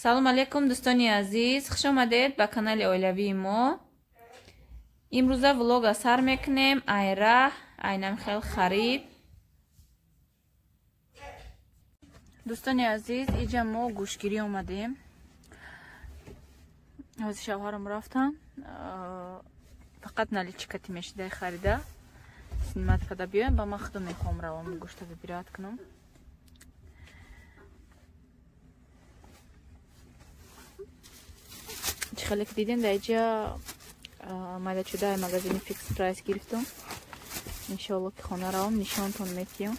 Салом алейкум, дӯстони азиз, хуш омадед ба канали оилавии мо. Имрӯза влога сар мекунем. Айраҳ, айнам хел харид. Дӯстони азиз, иҷа мо гӯшгирӣ омадем. Ҳозир шавҳарам рафтам. Фақат наличкати мешидай харида. Снимат када биёем, ба ман худам мехоҳам равам гӯшта выбирать кунам. Чӣ хеле ки дидем, дар иҷа майдачудаи магазини Фикс Прайс гирифтам. Иншоалло ки хона равам нишонтон метиҳам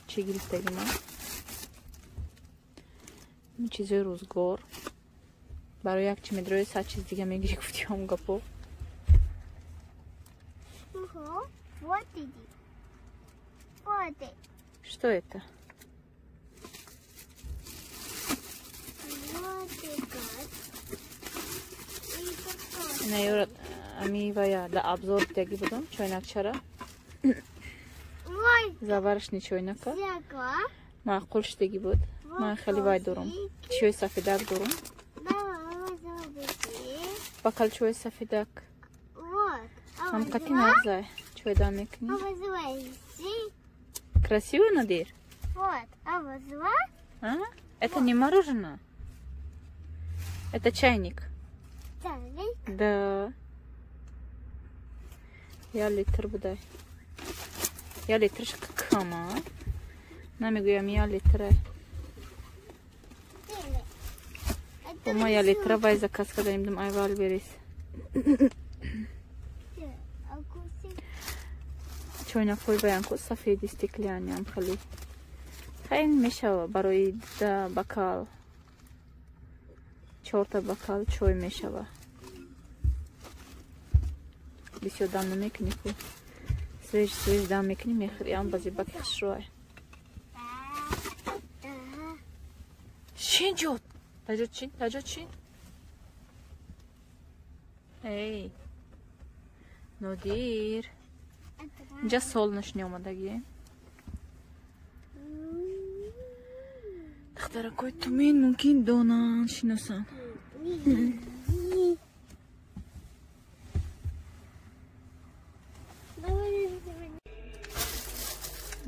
чӣ гирифтаги ман. Ин чизои рӯзгор. Барои як чи медрои сад чиз дига мегири, гуфтиҳам гапо. Что это? Наёра ами вая да обзор дидаги будам чойнакчара. Заварочный чойнака. Маъқул шудаги буд. Ман хеле вай дорам. Чойи сафедак дорам. Бакал чойи сафедак. Ҳам қати назай чой дам мекунӣ. Красиво, Надир? Вот, а вот два. А? Это не мороженое. Это чайник. Чайник? Да. Я литр будай. Я литрш кама. Намегӯям я литра. Ма я литра вай заказ кардем дум ай Вайлдберриз. Чойнакҳои ваянку сафеди стеклянный хеле. Хайн мешава барои да бокал. Чорта бокал чой мешава. Бисёр дам намекунӣ ку. Свеж свеж дам мекунӣ, мехӯрӣ, ам бази баки хушрӯай. Чин ҷо? Таҷо чин? Таҷо чин? Эй. Нодир. Инҷа солнечный омадагӣ. Духтаракҳои тумин мумкин донанд, шиносанд.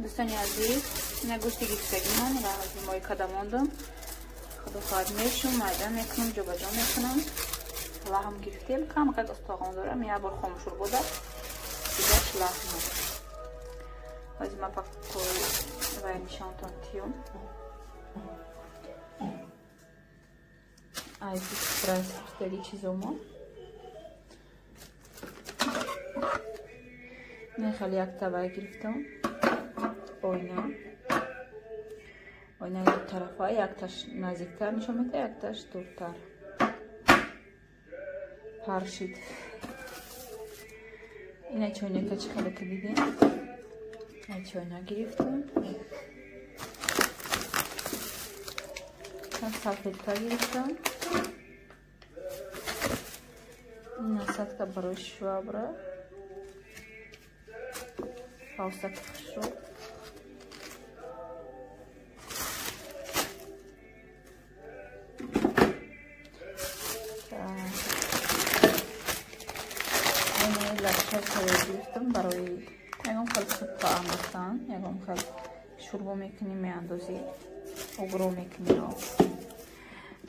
Дӯстони азиз, ина гӯшти гирифтагимон ва ҳозир мои када мондам. Худо хоҳад мешум, майда мекунам, ҷобаҷо мекунам. Лаҳм гирифтем, камакак устог'он дорам, як бор хомшур буда. Дигаш лаҳм. Ҳозир ман пакои вай нишонтон тиём. Ай Фикс Прайс гирифтаги чизомо. Не хеле як тавай гирифтам. Ойна. Ойнаи дутарафа, якташ наздиктар нишон медиҳад, якташ дуртар. Паршид. Ина чойнака чӣ хеле ки дидем. Ай чойна гирифтам. Чанд салфетка гирифтам. Ин насадка барои швабра. Ҳавсаки хушрӯ. Лакшакаро гирифтам барои ягон хел суппа андохтан, ягон хел шӯрбо мекунӣ, меандозӣ, угро мекунӣ.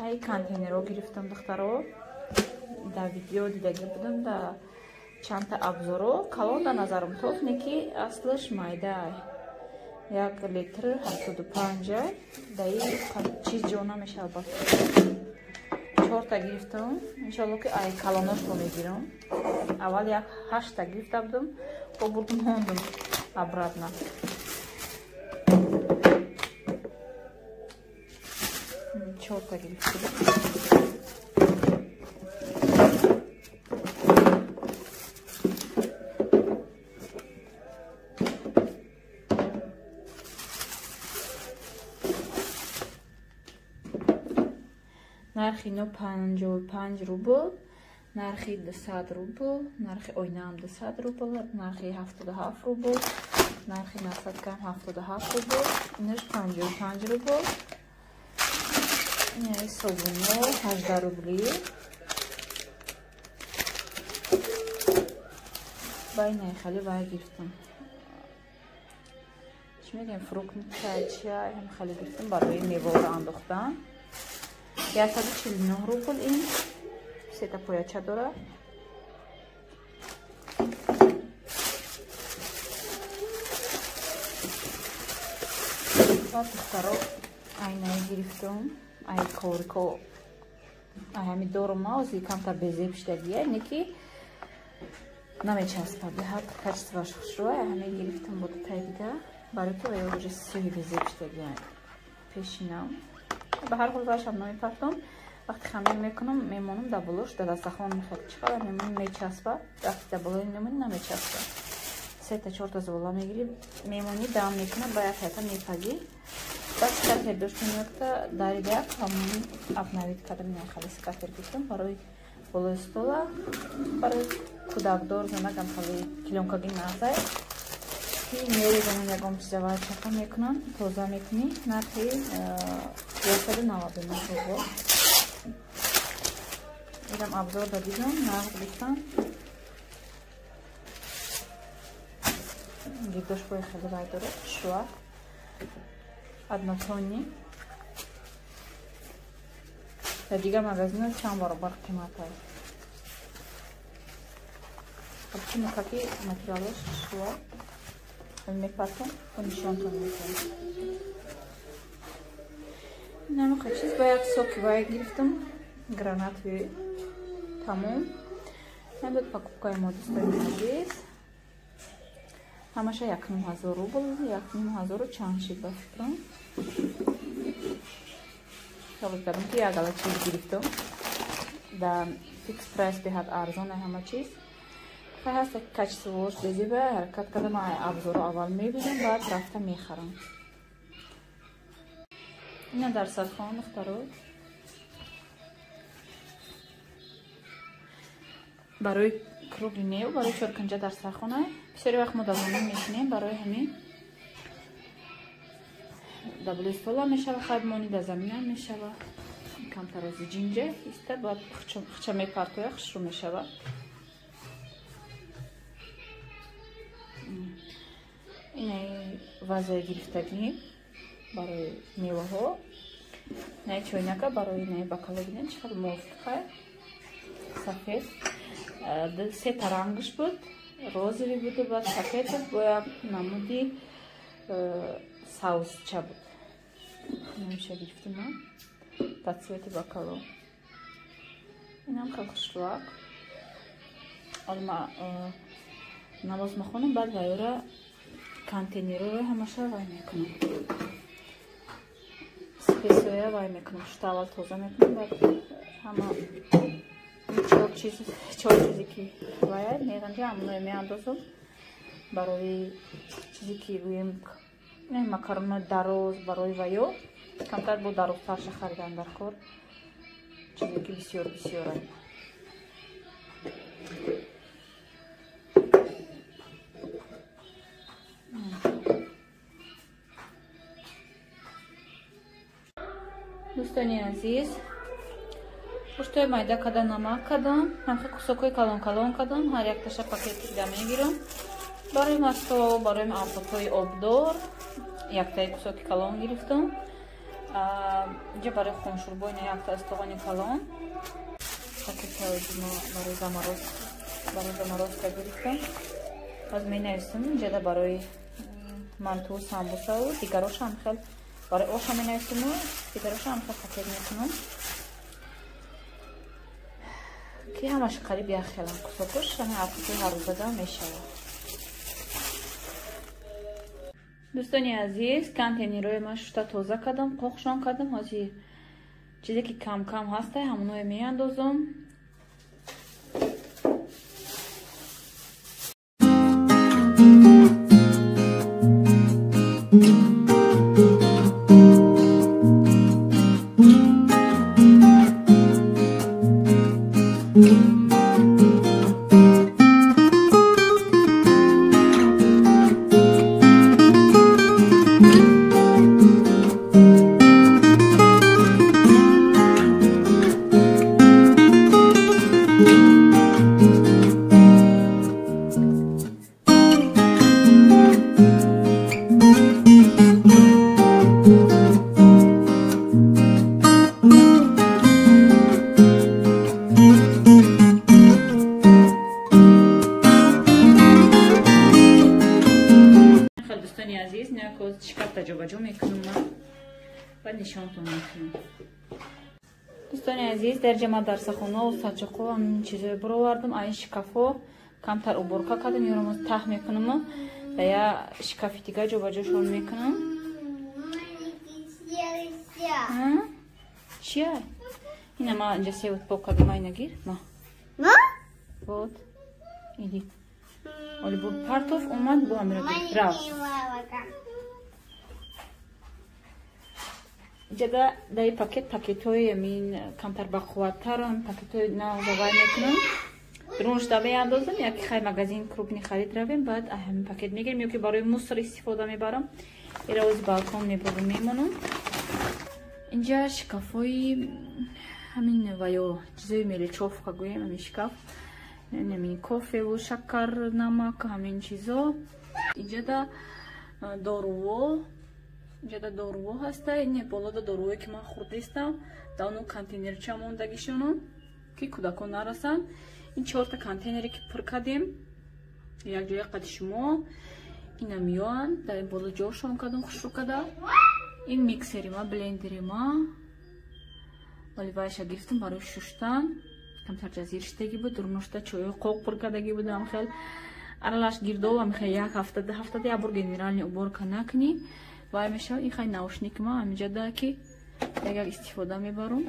Ай контейнерро гирифтам, духтаро. Дар видео дидагӣ будам, дар чандта абзоро калон дар назарам тофт, не ки аслаш майдаай. 1 литр 75-ай. Даи чиз ҷо намешавад ба. Чорта гирифтам. Иншоалло ки ай калоношро мегирам. Аввал як ҳашта гирифта будам, бо бурдум мондум обратно. Чорта гирифта. Нархи ино 55 рубл, нархи 200 рубл, нархи ойнаам 200 рубл, нархи 77 рубл, нархи насадкаам 77 рубл, инаш 55 рубл. Ин собуно 18 рубли. Ба инаи хеле вай гирифтам. Чӣ мегӯем, фрукт чай чай ҳам хеле гирифтам барои меваро андохтан. 149 рубл ин сета пояча дорад. Баъд духтаро айнае гирифтам, ай корико ай ҳами дорум ози камтар безеб шудагия, не ки намечаспад, беҳад качествоаш хушрӯ. Ай ҳами гирифтам бо дутаи дига, барои ки вай уже сиёҳи безеб шудагия пешинам. Ба ҳар ҳол вайшам намепартом. Вақти хамир мекунам, мемонам дар болош, дар дастархон мехел чиқара мемонам, мечаспад. Вақти дар болои мемонӣ намечаспад. Сета чорта зола мегирӣ, мемонӣ, дам мекунад, ба як ҳайта мепазӣ. Баъд скатер доштем якта даридак, ҳамон обновить кардам, ина хеле скатер гирифтам барои болои стола, барои кӯдакдор, занакам хеле клёнкаги нағзай. Ки мерезанам ягон чиза ва чақа мекунам, тоза мекунӣ. Нархи 199 рубл. Ирам обзор дадидам, нарх гуфтам. Гирдош бои хеле вай дорад, шуа однотонни. Дар дигар магазинҳо чанд баробар қимат аст. Чунки материалаш шуа мепартам ва нишонтон мекунам. Инамақа чиз ба як соки вай гирифтам, гранатовый. Тамом. Ин буд покупкаи мо, дӯстони азиз. Ҳамаша 1500 рубл, 1500 чанд шид ба фикрам. Қабул кардам ки як ала чиз гирифтам. Дар фикс прайс беҳад арзон ҳама чиз. Хай ҳаст качествош безеба, ҳаракат кардам абзоро аввал мебинам, баъд рафта мехарам. Ина дар сархон духтаро. Барои кругли нев, барои чоркунҷа дар сархона. Бисёри вақт мо давонӣ мекунем, барои ҳамин дар болои стола мешава, хайб мони дар заминам мешава. Камтар ози ҷинҷа иста, баъд хча мепартоя, хушрӯ мешава. Инаи вазаи гирифтагӣ барои меваҳо. Инаи чойнака барои инаи бакало бинед, чӣ қадр мувофиқа. Сафед. Се тарангш буд, розовый буд, баъд сафед буд, бо як намуди саусча буд. Инамша гирифтам ман ба цвети бакало. Инам хеле хушрӯак. Ҳоло ма намоз мехонам, баъд вайора контейнерро ҳамаша вай мекунам. Спесоя вай мекунам, шута аввал тоза мекунам, баъд ҳама чор чизе ки вай меғанҷа ҳамоное меандозам. Барои чизе ки гӯем макаронои дароз барои ваё камтар бо дарозтарша харидан дар кор, чизе ки бисёр бисёранд. Дӯстони азиз, пуштои майда када намак кадам, ҳамхе кусокҳои калон калон кадам, ҳар якташа пакет кида мегирам. Барои масто, барои авқотҳои обдор яктаи кусоки калон гирифтам. Инҷа барои хуншурбо ина якта истоғони калон. Пакетҳои барои замороз, барои заморозка гирифтам. Боз менависам инҷада барои манту, самбусаву дигароша ҳам хел барои оша менависаму дигароша ҳам хел пакет мекунам. Ки ҳамаш қариб як хелам кусокуш, ҳами авқотҳои ҳаррӯзада мешавад. Дӯстони азиз, контейнерҳои ман шута тоза кардам, қоқшон кардам. Ҳозир чизе ки кам-кам ҳастай, ҳамоное меандозам. нишонтон мекунам. Дӯстони азиз, дар ҷама дарсахона ва сачоқо ҳамин чизое буровардам. Айн шкафо камтар уборка кардам, ёро таҳ мекунам ва я шкафи дига ҷобаҷошон мекунам. Чия? Ина ма инҷа се вот кардам, айна гир. Ма. Вот. Иди. Оли бу партов омад, бу ҳамира гир. Рав. Ҷада даи пакет пакетҳои амин камтар бақувваттарам, пакетҳои навзавай мекунам. Дуруншда меандозам, яки хай магазин крупный харид равем, баъд ҳамин пакет мегирем, ё ки барои мусор истифода мебарам. Ира ози балкон мебурам, мемонам. Инҷа шкафҳои ҳамин ва ё чизои мелечовка гӯем, ҳамин шкаф. Ҳамин кофеву шакар, намак, ҳамин чизо. Инҷада доруво, инҷада доруво ҳаста. Ин болода дорувое ки ман хурдистам, дар ону контейнерча мондагишону ки кӯдакон нарасанд. Ин чорта контейнере ки пур кардем якҷоя қади шумо, ина меоянд, дар ин боло ҷошон кардам хушрӯ карда. Ин миксери ма, блендери ма, вале вайша гирифтам барои шуштан. Камтар ҷазир шидаги буд, дурношта чойи қоқ пур кардаги будам, хел аралаш гирдовам, хел як ҳафта, ду ҳафтада як бор генеральный уборка накунӣ вай мешавад. Ин хай наушник ма ҳаминҷада ки як истифода мебарам.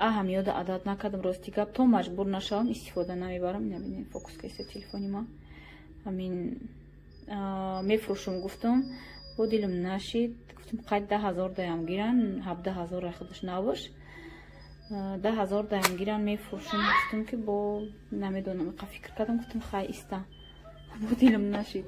Аҳам ёда адат накардам, рости гап, то маҷбур нашавам истифода намебарам. Ина бинед, фокус кайса телефони ма. Ҳамин мефурӯшум гуфтам, бо дилам нашид, гуфтам қайд 10 000 даям гиран, 17 000 рай худаш набош, 10 000 даям гиран мефурӯшум гуфтам, ки бо намедонам, қа фикр кардам, гуфтам хай иста, бо дилам нашид.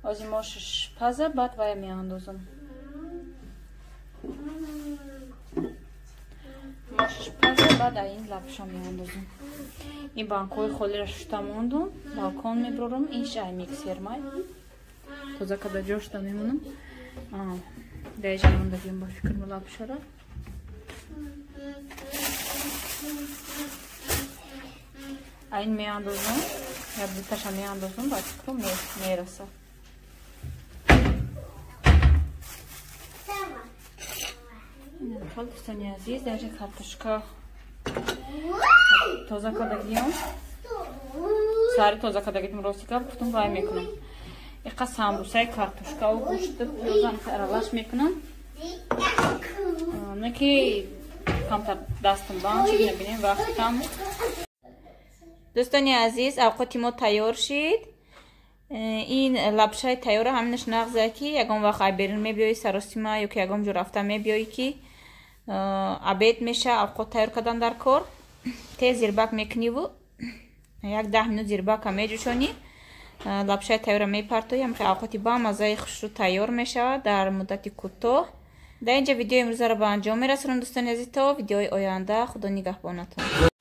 Ози мошиш паза, баъд вая меандозам. Ошаш паза, баъд ин лапша меандозам. Ин банкҳои холиро шушта мондум, балкон меброрам, иш ай миксермай. Тоза када ҷошта мемонам. Даиҷа мондагим ба фикрм лапшара. Айн меандозам, як дуташа меандозам, ба фикрм мераса. Хол дӯстони азиз, даиҷа картошка тоза кардагиам. Сари тоза кардагитм рости гап гуфтум вай мекунам. Иқа самбусаи картошкаву гӯшту пиёзам аралаш мекунам. Не ки камтар дастам банд шуд, набинем вақт кам. Дӯстони азиз, авқоти мо тайёр шид. Ин лапшаи тайёра ҳаминаш нағзае ки ягон вақт ай берун мебиёӣ саросима ё ки ягон ҷо рафта мебиёӣ ки обед меша, авқот тайёр кардан дар кор. Тез зирбак мекуниву як 10 минут зирбака меҷӯшонӣ, лапшаи тайёра мепартоӣ, ҳамхел авқоти бамаззаи хушрӯ тайёр мешавад дар муддати кӯтоҳ. Дар инҷа видеои имрӯзаро ба анҷом мерасонам дӯстони азиз, то видеои оянда. Худо нигаҳбонатон.